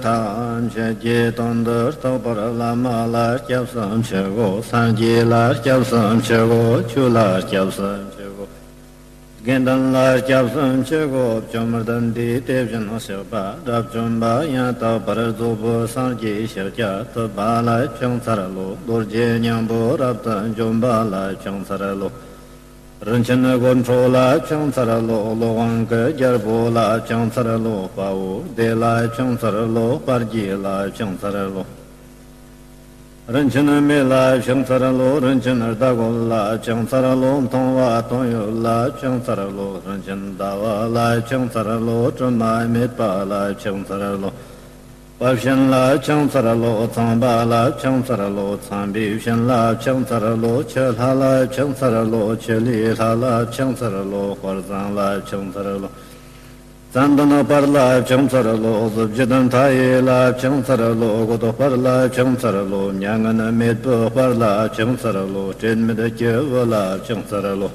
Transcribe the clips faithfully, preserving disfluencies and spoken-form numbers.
ཐམས་ཅད་ཀྱི་དོན་དུ་རྟག་པར་བླ་མ་ལ་སྐྱབས་སུ་མཆིའོ། སངས་རྒྱས་ལ་སྐྱབས་སུ་མཆིའོ། ཆོས་ལ་སྐྱབས་སུ་མཆིའོ། དགེ་འདུན་ལ་སྐྱབས་སུ་མཆིའོ། བཅོམ་ལྡན་འདས་དེ་བཞིན་གཤེགས་པ་དགྲ་བཅོམ་པ་ཡང་དག་པར་རྫོགས་པའི་སངས་རྒྱས་ཤཱཀྱ་ཐུབ་པ་ལ་ཕྱག་འཚལ་ལོ། རྡོ་རྗེ་སྙིང་པོ་རབ་ཏུ་འཇོམས་པ་ལ་ཕྱག་འཚལ་ལོ། རིན་ཆེན་དཀོན་མཆོག་ལ་ཕྱག་འཚལ་ལོ། གློག་དབང་གི་རྒྱལ་པོ་ལ་ཕྱག་འཚལ་ལོ། དཔའ་བོ་སྡེ་ལ་ཕྱག་འཚལ་ལོ། དཔལ་དགྱེས་ལ་ཕྱག་འཚལ་ལོ། རིན་ཆེན་མེ་ལ་ཕྱག་འཚལ་ལོ། རིན་ཆེན་ཟླ་གོས་ལ་ཕྱག་འཚལ་ལོ། མཐོང་བ་དོན་ཡོད་ལ་ཕྱག་འཚལ་ལོ། རིན་ཆེན་ཟླ་བ་ལ་ཕྱག་འཚལ་ལོ། དྲི་མ་མེད་པ་ལ་ཕྱག་འཚལ་ལོ། དཔལ་ཆེན་ལ་ཕྱག་འཚལ་ལོ། ཚངས་པ་ལ་ཕྱག་འཚལ་ལོ། ཚངས་པའི་ཞིང་ལ་ཕྱག་འཚལ་ལོ། ཆུ་ལྷ་ལ་ཕྱག་འཚལ་ལོ། ཆུ་ལྷའི་ལྷ་ལ་ཕྱག་འཚལ་ལོ། དཔལ་བཟང་ལ་ཕྱག་འཚལ་ལོ། ཙན་དན་དཔལ་ལ་ཕྱག་འཚལ་ལོ། གཟི་བརྗིད་མཐའ་ཡས་ལ་ཕྱག་འཚལ་ལོ། རྒོད་དཔལ་ལ་ཕྱག་འཚལ་ལོ། མྱ་ངན་མེད་པའི་དཔལ་ལ་ཕྱག་འཚལ་ལོ། སྲེད་མེད་ཀྱི་བུ་ལ་ཕྱག་འཚལ་ལོ།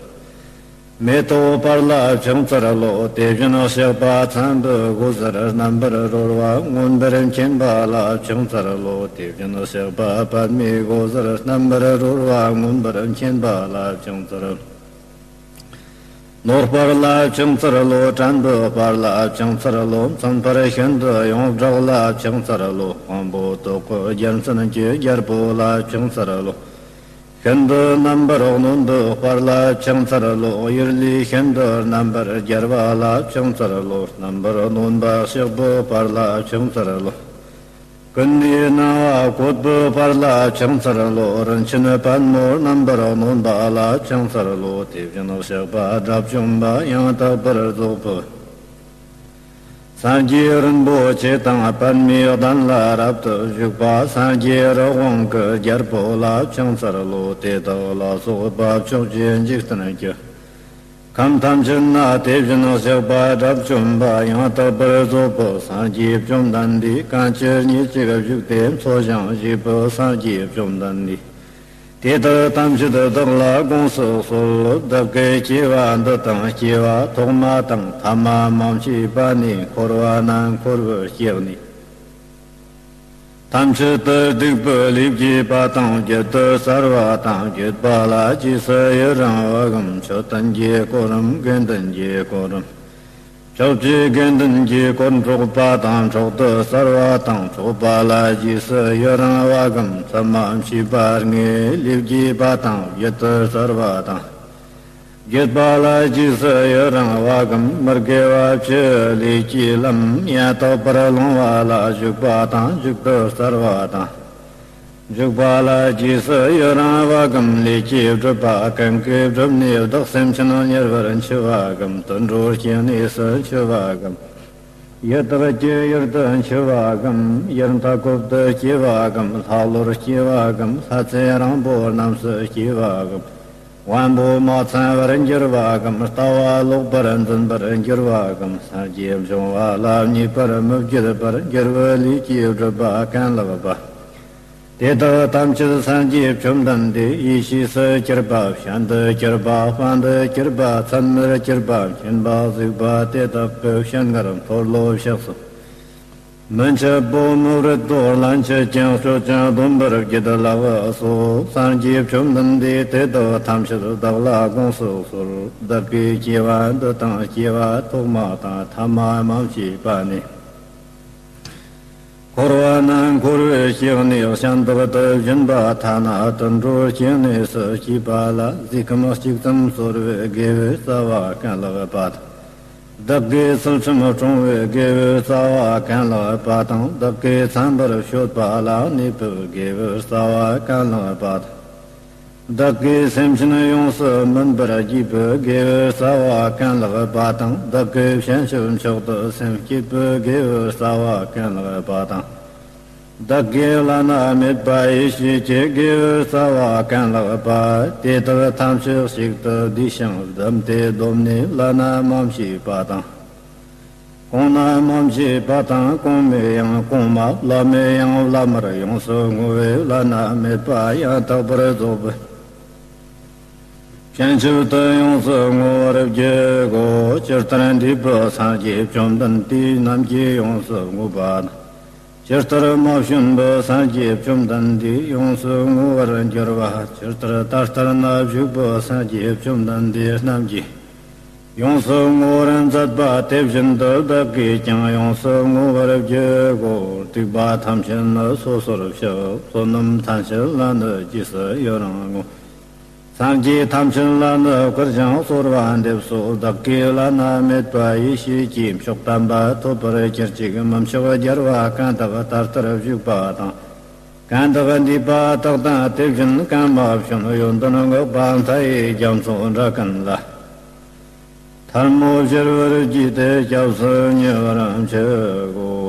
མེ་ཏོག་དཔལ་ལ་ཕྱག་འཚལ་ལོ། དེ་བཞིན་གཤེགས་པ་མཚན་དཔལ་སྒོ་ཟུར་རྣམ་པར་རོལ་བ་མངོན་པར་མཁྱེན་པ་ལ་ཕྱག་འཚལ་ལོ། དེ་བཞིན་གཤེགས་པ་པདྨའི་སྒོ་ཟུར་རྣམ་པར་རོལ་བ་མངོན་པར་མཁྱེན་པ་ལ་ཕྱག་འཚལ་ལོ། ནོར་དཔལ་ལ་ཕྱག་འཚལ་ལོ། དྲན་པའི་དཔལ་ལ་ཕྱག་འཚལ་ལོ། མཚན་དཔལ་ཤིན་ཏུ་ཡོངས་གྲགས་ལ་ཕྱག་འཚལ་ལོ། དབང་པོ་ཏོག་གི་རྒྱལ་མཚན་གྱི་རྒྱལ་པོ་ལ་ཕྱག་འཚལ་ལོ། ཤིན་ཏུ་རྣམ་པར་གནོན་པའི་དཔལ་ལ་ཕྱག་འཚལ་ལོ། གཡུལ་ལས་ཤིན་ཏུ་རྣམ་པར་རྒྱལ་བ་ལ་ཕྱག་འཚལ་ལོ། རྣམ་པར་གནོན་པ་གཤེགས་པའི་དཔལ་ལ་ཕྱག་འཚལ་ལོ། ཀུན་ནས་སྣང་བ་བཀོད་པའི་དཔལ་ལ་ཕྱག་འཚལ་ལོ། རིན་ཆེན་པདྨོ་རྣམ་པར་གནོན་པ་ལ་ཕྱག་འཚལ་ལོ། དེ་བཞིན་གཤེགས་པ་དགྲ་བཅོམ་པ་ཡང་དག་པར་རྫོགས་པའི་སངས་རྒྱས་རིན་པོ་ཆེ་དང་པདྨའི་གདན་ལ་རབ་ཏུ་བཞུགས་པ་སངས་རྒྱས་རི་དབང་གི་རྒྱལ་པོ་ལ་ཕྱག་འཚལ་ལོ། དེ་དག་ལ་སོགས་པ་ཕྱོགས་བཅུའི་འཇིག་རྟེན་གྱི་ཁམས་ཐམས་ཅད་ན་དེ་བཞིན་གཤེགས་པ་དགྲ་བཅོམ་པ་ཡང་དག་པར་རྫོགས་པའི་སངས་རྒྱས་བཅོམ་ལྡན་འདས་གང་ཇི་སྙེད་ཅིག་བཞུགས་ཏེ་འཚོ་ཞིང་གཞེས་པའི་སངས་རྒྱས་བཅོམ་ལྡན་འདས། དེ་དག་ཐམས་ཅད་བདག་ལ་དགོངས་སུ་གསོལ། བདག་གི་སྐྱེ་བ་འདི་དང་སྐྱེ་བ་ཐོག་མ་དང་ཐ་མ་མ་མཆིས་པ་ནས་འཁོར་བ་ན་འཁོར་བར་སྐྱེས་ནས། ཐམས་ཅད་དུ་སྡིག་པའི་ལས་བགྱིས་པ་དང་། བརྒྱུད་དུ་གསོལ་བ་དང་། བརྒྱུད་པ་ལ་རྗེས་སུ་ཡི་རང་བ་གམ། མཆོད་རྟེན་གྱི་དཀོར་རམ། དགེ་འདུན་གྱི་དཀོར་རམ། ཕྱོགས་བཅུའི་དགེ་འདུན་གྱི་དཀོར་འཕྲོག་པ་དང་། འཕྲོག་ཏུ་གསོལ་བ་དང་། འཕྲོག་པ་ལ་རྗེས་སུ་ཡི་རང་བ་གམ། མཚམས་མ་མཆིས་པ་ལྔའི་ལས་བགྱིས་པ་དང་། བརྒྱུད་དུ་གསོལ་བ་དང་། བརྒྱུད་པ་ལ་རྗེས་སུ་ཡི་རང་བ་གམ། མི་དགེ་བ་བཅུའི་ལས་ཀྱི་ལམ་ཡང་དག་པར་བླང་བ་ལ་འཇུག་པ་དང་། འཇུག་ཏུ་གསོལ་བ་དང་། འཇུག་པ་ལ་རྗེས་སུ་ཡི་རང་བ་གམ། ལས་ཀྱི་སྒྲུབ་པ་གང་གིས་བསྒྲུབས་ནས་བདག་སེམས་ཅན་མྱུར་བར་འཆི་བ་གམ། དུད་འགྲོའི་སྐྱེ་གནས་སུ་འཆི་བ་གམ། ཡི་དྭགས་ཀྱི་ཡུལ་དུ་འཆི་བ་གམ། ཡར་མཐའ་འཁོབ་ཏུ་སྐྱེ་བ་གམ། ལྷ་ཀླུར་སྐྱེ་བ་གམ། ལྷ་ཚེ་རིང་པོ་རྣམས་སུ་སྐྱེ་བ་གམ། དབང་པོ་མ་ཚང་བར་འགྱུར་བ་གམ། ལྟ་བ་ལོག་པར་འཛིན་པར་འགྱུར་བ་གམ། སངས་རྒྱས་འབྱུང་བ་ལ་མཉེས་པར་མི་བགྱིད་པར་འགྱུར་བའི་ལས་ཀྱི་སྒྲུབ་པ་གང་ལགས་པ། དེ་དག་ཐམས་ཅད་སངས་རྒྱས་བཅོམ་ལྡན་འདས་ཡེ་ཤེས་སུ་གྱུར་པ། བྱང་དུ་གྱུར་པ། དཔང་དུ་གྱུར་པ། ཚད་མར་གྱུར་པ། མཁྱེན་པ་གཟིགས་པ་དེ་དག་གི་སྤྱན་སྔར་མཐོལ་ལོ་བཤགས་སོ། མི་འཆབ་བོ་མི་རིད་དོ། ལན་ཆད་ཅིང་གཅོད་ཅིང་སྡོམ་པར་བགྱིད་ལགས་སོ། སངས་རྒྱས་བཅོམ་ལྡན་འདས་དེ་དག་ཐམས་ཅད་བདག་ལ་དགོངས་སུ་གསོལ། བདག་གི་སྐྱེ་བ་འདི་དང་སྐྱེ་བ་ཐོག་མ་དང་ཐ་མ་མ་མཆིས་པ་ནས། འཁོར་བ་ན་འཁོར་བའི་སྐྱེ་གནས་གཞན་དག་ཏུ་སྦྱིན་པ་ཐ་ན་དུད་འགྲོའི་སྐྱེ་གནས་སུ་སྐྱེས་པ་ལ་ཟས་ཁམ་གཅིག་ཙམ་གསོལ་བའི་དགེ་བའི་རྩ་བ་གང་ལགས་པ་དང་། བདག་གིས་ཚུལ་ཁྲིམས་བསྲུང་བའི་དགེ་བའི་རྩ་བ་གང་ལགས་པ་དང་། བདག་གིས་ཚངས་པར་སྤྱོད་པ་ལ་གནས་པའི་དགེ་བའི་རྩ་བ་གང་ལགས་པ་དང་། བདག་གིས་སེམས་ཅན་ཡོངས་སུ་སྨིན་པར་བགྱིས་པའི་དགེ་བའི་རྩ་བ་གང་ལགས་པ་དང་། བདག་གིས་བྱང་ཆུབ་མཆོག་ཏུ་སེམས་བསྐྱེད་པའི་དགེ་བའི་རྩ་བ་གང་ལགས་པ་དང་། བདག་གིས་བླ་ན་མེད་པ་ཡེ་ཤེས་ཀྱི་དགེ་བའི་རྩ་བ་གང་ལགས་པ། དེ་དག་ཐམས་ཅད་གཅིག་ཏུ་བསྡུས་ཤིང་བསྡམས་ཏེ་བསྡོམས་ནས་བླ་ན་མ་མཆིས་པ་དང་། གོང་ན་མ་མཆིས་པ་དང་། གོང་མའི་ཡང་གོང་མ། བླ་མའི་ཡང་བླ་མར་ཡོངས་སུ་བསྔོ་བས། བླ་ན་མེད་པ་ཡང་དག་པར་རྫོགས་པའི་བྱང་ཆུབ་ཏུ་ཡོངས་སུ་བསྔོ་བར་བགྱིའོ། ཇི་ལྟར་འདས་པའི་སངས་རྒྱས་བཅོམ་ལྡན་འདས་རྣམས་ཀྱིས་ཡོངས་སུ་བསྔོས་པ་དང་། ཇི་ལྟར་མ་བྱོན་པའི་སངས་རྒྱས་བཅོམ་ལྡན་འདས་ཡོངས་སུ་བསྔོ་བར་འགྱུར་བ། ཇི་ལྟར་ད་ལྟར་ན་བཞུགས་པའི་སངས་རྒྱས་བཅོམ་ལྡན་འདས་རྣམས་ཀྱིས་ཡོངས་སུ་བསྔོ་བར་མཛད་པ་དེ་བཞིན་དུ་བདག་གིས་ཀྱང་ཡོངས་སུ་བསྔོ་བར་བགྱི་གོ། སྡིག་པ་ཐམས་ཅད་ནི་སོ་སོར་བཤགས། བསོད་ནམས་ཐམས་ཅད་ལ་ནི་རྗེས་སུ་ཡི་རང་ངོ་། སངས་རྒྱས་ཐམས་ཅད་ལ་ནི་བསྐུལ་ཞིང་གསོལ་བ་འདེབས་སོ། བདག་གིས་བླ་ན་མེད་པ་ཡེ་ཤེས་ཀྱི་མཆོག་དམ་པ་ཐོབ་པར་གྱུར་ཅིག་མི་མཆོག་རྒྱལ་བ་གང་དག་ད་ལྟར་བཞུགས་པ་དང་། གང་དག་འདས་པ་དག་དང་དེ་བཞིན་གང་མ་བྱོན་ཡོན་ཏན་བསྔགས་པ་མཐའ་ཡས་རྒྱ་མཚོ་འདྲ་ཀུན་ལ། ཐལ་མོ་སྦྱར་བར་བགྱིས་ཏེ་སྐྱབས་སུ་མྱུར་བར་མཆིའོ།